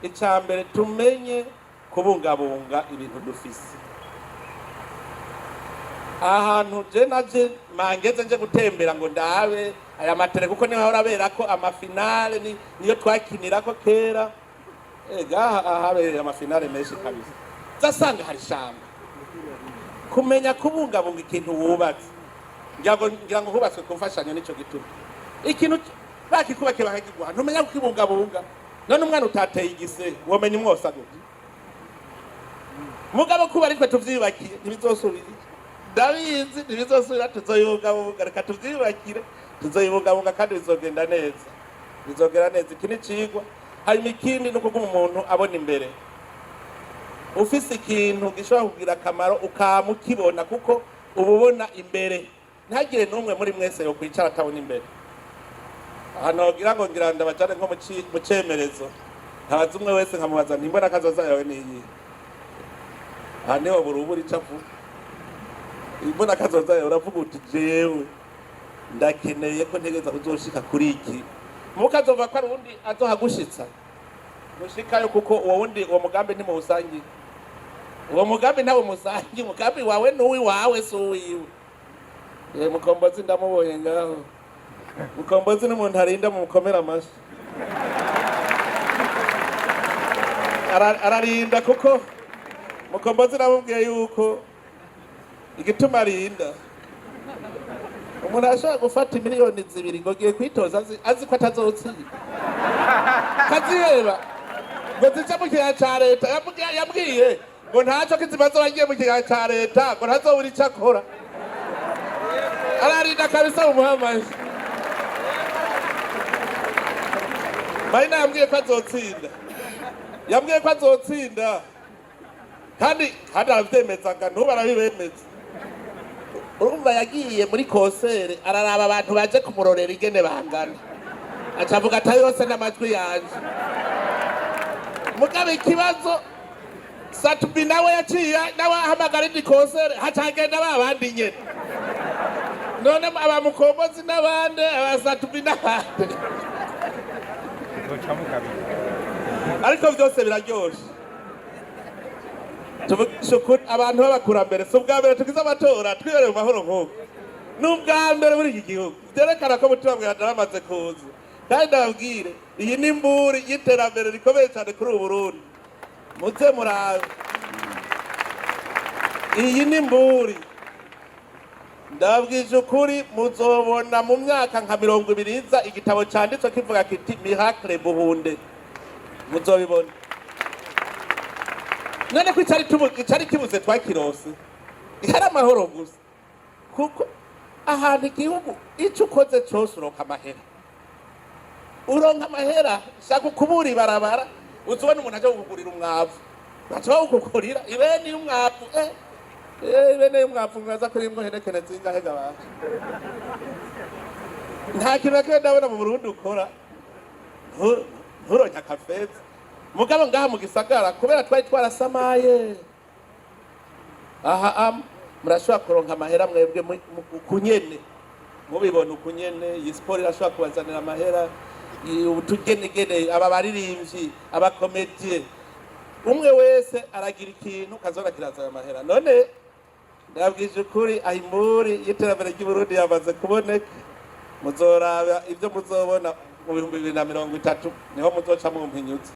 Icya mbere, tumenye kubungabunga ibintu dufise. Ahantu je naje mangeze nje gutembera ngo ndabe aya ma terrains, kuko niho ahora abera ko ama finales, niyo twakinirako kera. Ega ahabereye ama finales menshi kabisa, zasanga hari ishamba. Kumenya kubungabunga ikintu wubatse, ngira ngo hubatswe ku mfashanyo, nico gituma ikintu bakikubakiye bakakiguha ntumenya kukibungabunga. None umwana utateye igise womenya umwosa gute? Mugabo kuba aritwe tuvyiyubakiye, ntibizosubira, ndabizi, ntibizosubira. Tuzoyibungabunga, reka tuvyiyubakire, tuzoyibungabunga kandi bizogenda neza, bizogenda neza. Iki ni cigwa. Hanyuma ikindi ni ukuguma umuntu abona imbere. Ufise ikintu gishobora kugira akamaro, ukama ukibona, kuko uba ubona imbere. Ntagire n'umwe muri mwese yo kwicara atabona imbere. Ahantu hogira ngo ngira ndabajane nko mu cemerezo, nkabaza umwe wese, nkamubaza nti: "Imbona kazoza yawe niyihe?" Aha niho burubura ico avuga. Imbona kazoza yawe, uravuga uti: "Jewe ndakeneye ko ntegereza kuzoshika kuri iki." Mukazova ko ari uwundi azohagushitsa gushikayo, kuko uwo wundi, uwo mugambi ntimuwusangiye, uwo mugambi ntawo musangiye. Umugambi wawe n'uwiwawe, si uwiwe. Ye Mukombozi, ndamubonye ngaho. Mukombozi n'umuntu arinda, mumukomera amashi. Ararinda, kuko Mukombozi namubwiye yuko igituma arinda, umuntu arashobora gufata miliyoni 2 ngo agiye kwitoza, azi ko atazotsinda, kaziheba ngo zice mu kigega ca leta. Yambwiye ngo ntaco kizimaze bagiye mu kigega ca leta, ngo ntazobura ico akora. Ararinda kabisa, mumuhe amashi. Marina yambwiye ko azotsinda, yambwiye ko azotsinda, kandi aravyemezaga, ntubu arabibemeza. Urumva yagiye muri concert, araraba abantu baje kumurorera ingene bangana, aca avuga ati: "Ayo yose n'amajwi yanje." Mugabo ikibazo, Satubi nawe yaciye nawe ahamagara indi concert, haca hagenda ba bandi nyene. None abamukombozi n'abandi, abasatubi n'abandi? Zocamo kabiri. Ariko byose biraryoshe. Tuvugishe ukuri, abantu b'abakurambere, si ubwa mbere tugize amatora twibereye mu mahoro nk'uku. Ni ubwa mbere muri iki gihugu, byerekana ko mutima bwanjye bamaze kuza. Kandi ndababwire, iyi ni imburi y'iterambere rikomeye cyane kuri ubu Burundi. Muze murabe, iyi ni imburi. Ndabwije ukuri, muzobona mu myaka nka 20 iza igitabo cyanditswe kivuga kiti "Miracle Buhunde", muzobibona. None ko icari kibuze twakirose, hari amahoro gusa, kuko ahantu igihugu ico ukoze cose uronka amahera, uronka amahera. Shaka ukubura ibarabara, uzubona umuntu aje kukugurira umwavu, baca bawukugurira ibeni y'umwavu. Ibene y'umwavu mwaza kuri imwe henekene zingahe gabanje? Nta kintu na kimwe ndabona mu Burundi ukora nturonke akafeza. Mugabo ngaha mu gisagara, kubera twari twarasamaye aha, murashobora kuronka amahera mwebwe ukunyene mubibona ukunyene. Iyi siporo irashobora kubazanira amahera, utugenegene, aba baririmbyi, aba comédiens, umwe wese aragira ikintu kazora kirazana amahera. None ndabwije ukuri, aho imburi y'iterambere ry'Uburundi yamaze kuboneka. Muzoraba ibyo muzobona mu 2030, niho muzoca mumpinyuza.